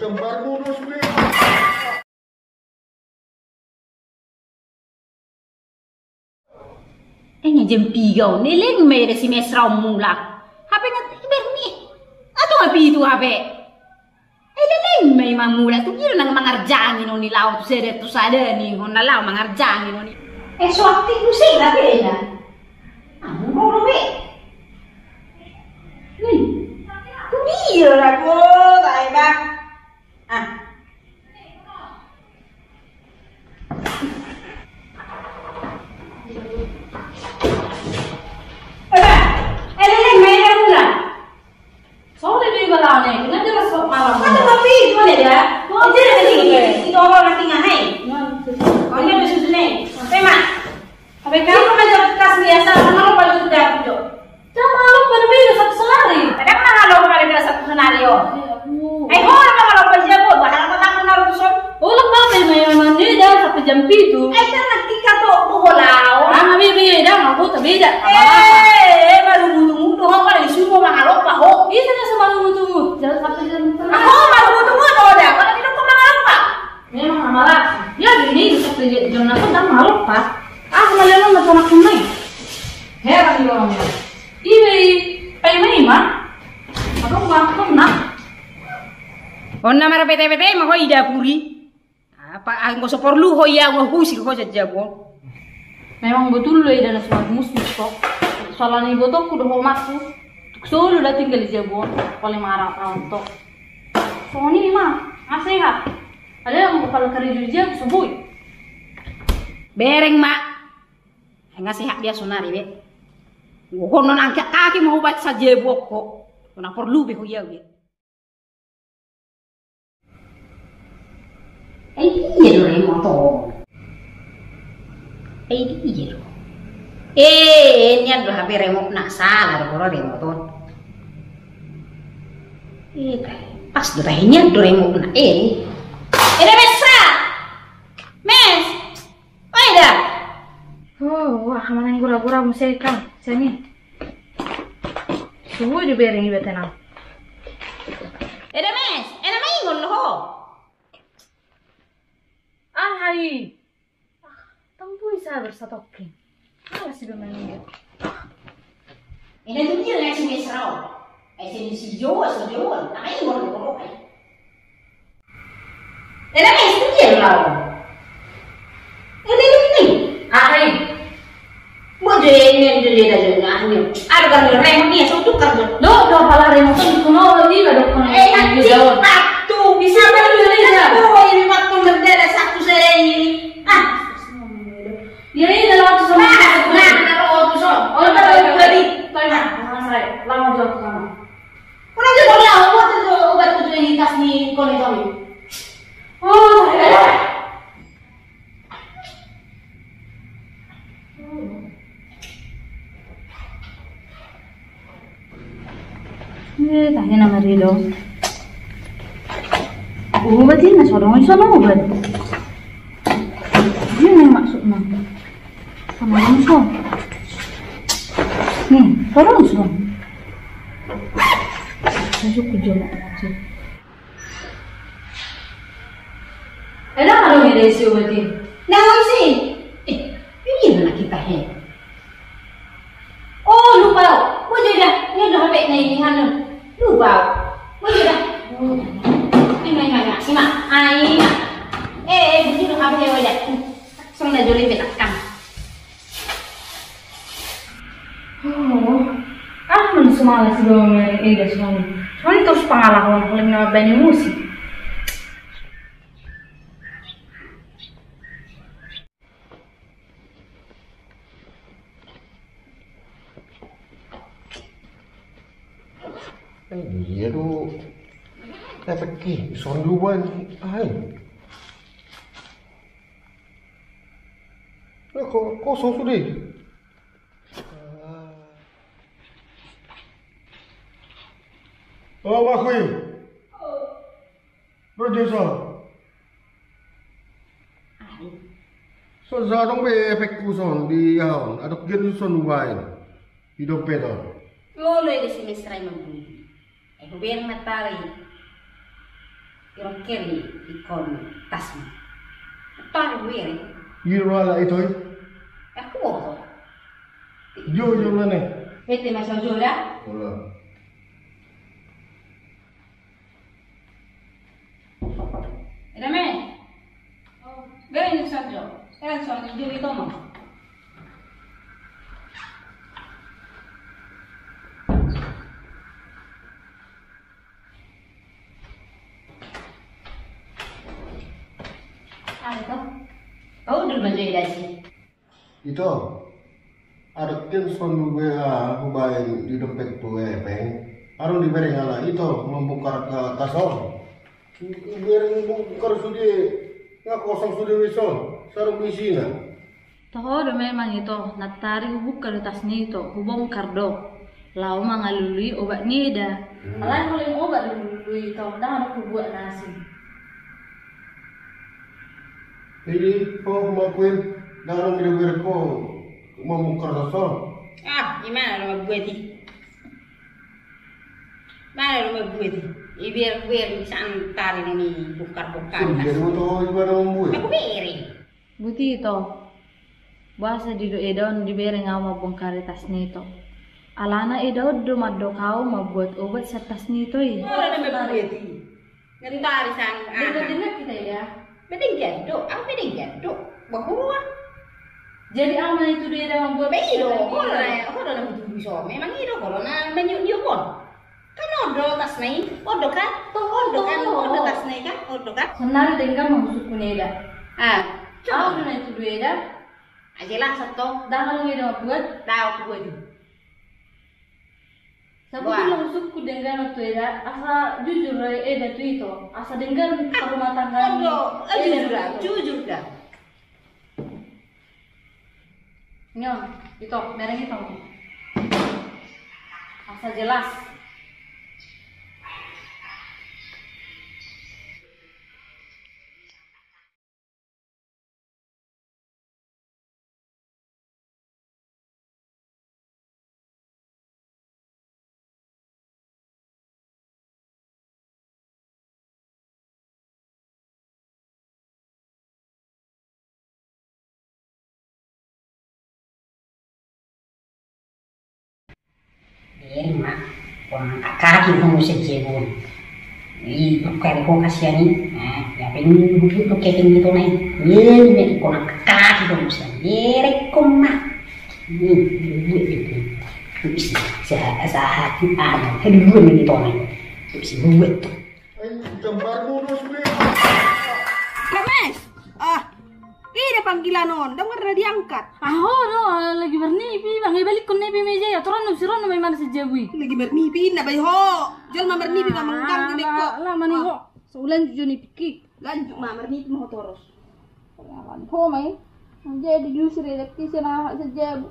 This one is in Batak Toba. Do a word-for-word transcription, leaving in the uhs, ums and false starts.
Jambar mulus be. Enya jam piga on, leleng ma eda si Mesra on mulak. Hape nga iber ni. Ato nga pitu hape. Eh, leleng ma i mamulak tu, gira nang mangarjangi on i, laho tu sada tu sada ni, on na laho mangarjangi on i. Eh, so aktif muse na be eda. Amu roro be. Nih. Tu dia lah, go, tahe ba. Ah. Eba, eh, leleng ma eda mulak. Sore do iba laho na i, nga jelas so malam. Masa tapi gimana eda? Jadi ada di, di toko nanti nga hai. Kau lihat susu na i. Sampai mak. Tapi kau kau aja kas biasa, sama lo pada sudah aku jo. Jam malo pada beda satu sonari. Kadang mana lo pada beda satu sonari, oh. Eh, ho, mana lo pada jago, bahan apa tak kenal rusun? Oh, lo apa yang main mana dah satu jam pitu. Eh, kan nanti kau tuh bola. Ah, beda, beda, aku tak beda. Eh, malu mutu mutu, ho, kalau disuruh mangalopa, ho. Bisa nggak sama mutu mutu? Jangan sampai jam tengah. Aku malu mutu mutu, ho, dah. Kalau tidak kau mangalopa. Memang amalah. Ya, ini bisa kerja jam delapan, kan malu, Pak. Ah, malu, malu, malu, malu. Heran juga kamu. Ibe, paima ima. Aduh, maaf, kena. On na marpete-pete ma ho i dapuri. Apa, ah, nggak usah perlu ho i, nggak usah ho saja, Bong. Memang betul lo, eda na sumat musik kok. Soalnya ibotongku dohot omakku. Tuk solu da tinggal di jabu on. Paling marah tonto. Songon i ma, nga sehat. Ada yang kepala kari di jabu sebui. Bereng ma. Nga sehat dia sonari be. Gogo non angkat kaki mau baca saja buokko. Kena perlu be ho ia be. Eh, dia do remote on. Eh, dia do. Eh, nian do hape remote na, salah do koro remote on. Eh, pas do tahe nian do remote na. Eh. Eh, eda Mesra. Mes. Oi da. Oh, wah, manang gura-gura muse kan. Sini. Suhu di bereng iba tenang. Eda Mes, eda ma ingon lo ho. Ah, hai. Tong boi sabar satokin. Alas iba mangiga. Eda tu dia ngai si Mesra on. Ai sini si Joa, so Joa. Ai ingon lo ho. Eda Mes, tu dia lo. Eda ni. Ai. Mo jo ini jo dia dah jo ni. Ada kan remote ni, so tukar jo. Do, do pala remote tu kono di ba do kono. Eh, nanti waktu bisa kan ini waktu mendadak satu saya ini. Ah. Ya ini dalam waktu sama. Nah, nah, dalam waktu sama. Oh, dalam waktu tadi. Tadi. Nah, lama juga waktu sama. Kurang juga lah, obat tu, obat tu di tas ni kono itu. Oh, eh, tahe na marilo. Obat ini so adong, so adong obat. Ini maksudnya. Sama langsung. Nih, terus dong. Masuk ke jolak aja. Eda, alo, eda isi obat i. Na isi. Eh, ini mana kita he? Oh, lupa. Bojo da. Ini udah hape na ini hanu. Lupa. Bojo da. Ini mana? Ini mana? Ai. Eh, eh, bojo da hape he wajah. Langsung na joli betakkan. Oh, ah, man sumala si Bama Mary, eh, eda songon i. Songon i torus pangalaho, paling na mambani musik. Eh, dia tu. Efek ki, songon i uban. Ai. Ko, kosong sude. Oh, aku i. Produser. So, so adong be efekku son di aha on. Adong gen son ubaen. Di dompet on. Ngolo eda si Mesra i mambui. Eh, hubereng na tali. Rongkeri ikon tasmu. Tari wiri. Iro ala itoi. Aku boto. Jo, jo, mane. Ete masa jo da. Hola. Eda me. Gari ni sajo. Kan soalnya jo ito mo. Ito, adong do songon hubaen di dompet tu hepeng. Adong dibereng ala ito mambungkar tas on. Dibereng bungkar sude, nga kosong sude wis on, sai adong isina. Toho do memang ito, nantoari hubungkar do tas ni ito, hubongkar do. Laho mangalului obat ni eda. Alai molo obat do lului ito, ndang adong hubuat na asing. Jadi ho, makuin, ndang adong dibereng ho mambungkar tas on. Ah, imana do mambuat i. Imana do mambuat i. Ibereng-bereng santabi ni bungkar-bungkar. Jadi ho toho imana mambuat. Aku bereng. Buti ito. Boasa dido eda on dibereng au mambungkar tas ni ito. Alana eda on do mandok au mambuat obat sian tas ni ito i. Ora na mambuat i. Nantoari sang aha. Dengar-dengar kita ya. Bedeng jando, au bedeng jando. Bahurua. Jadi au na itudu eda mambuat. Be ido, ho do na hutudu so. Memang ido ho do na manyo-, nyo on. Kan on do tas na i, on do kan? On do kan? On do tas na i kan? On do kan? Sonari denggan ma husungkun eda. Ah, au do na itudu eda. Ah, jelas to. Ndang adong eda mambuat. Ndang adong hubuat i. Sabotulna husungkun denggan tu eda, asa jujur eda tu ito, asa denggan parrumatanggaan. On do, eh, jujur da, jujur da. Nyo, ito, bereng ito. Asa jelas. Bereng ma, hon angkat kaki ho muse jabu on. I, buka di ho kasian i. Nah, ya, pengen buka kepeng itu nai. Bereng ma, hon angkat kaki ho muse. Bereng ho ma. Ini, ini, ini. Bisa, bisa, bisa, anu, kedua ini tonai. Bisa buat. Ai, gambar dulu sudah. Kemes. Ah. Ida panggilan on, ndang marna diangkat. Aho do, lagi marnipi, bang, ibalikkon nipi meja i, aturan nung siron nung memana si jabu i. Lagi marnipi, na bai ho. Jol ma marnipi, ma mengganggu. Ah, beko. Lah, mani ho. Saulan jo nipi ki. Lanjut ma, marnipi ma ho toros. Ho mai. Jadi diusir ya, ki sena si jabu.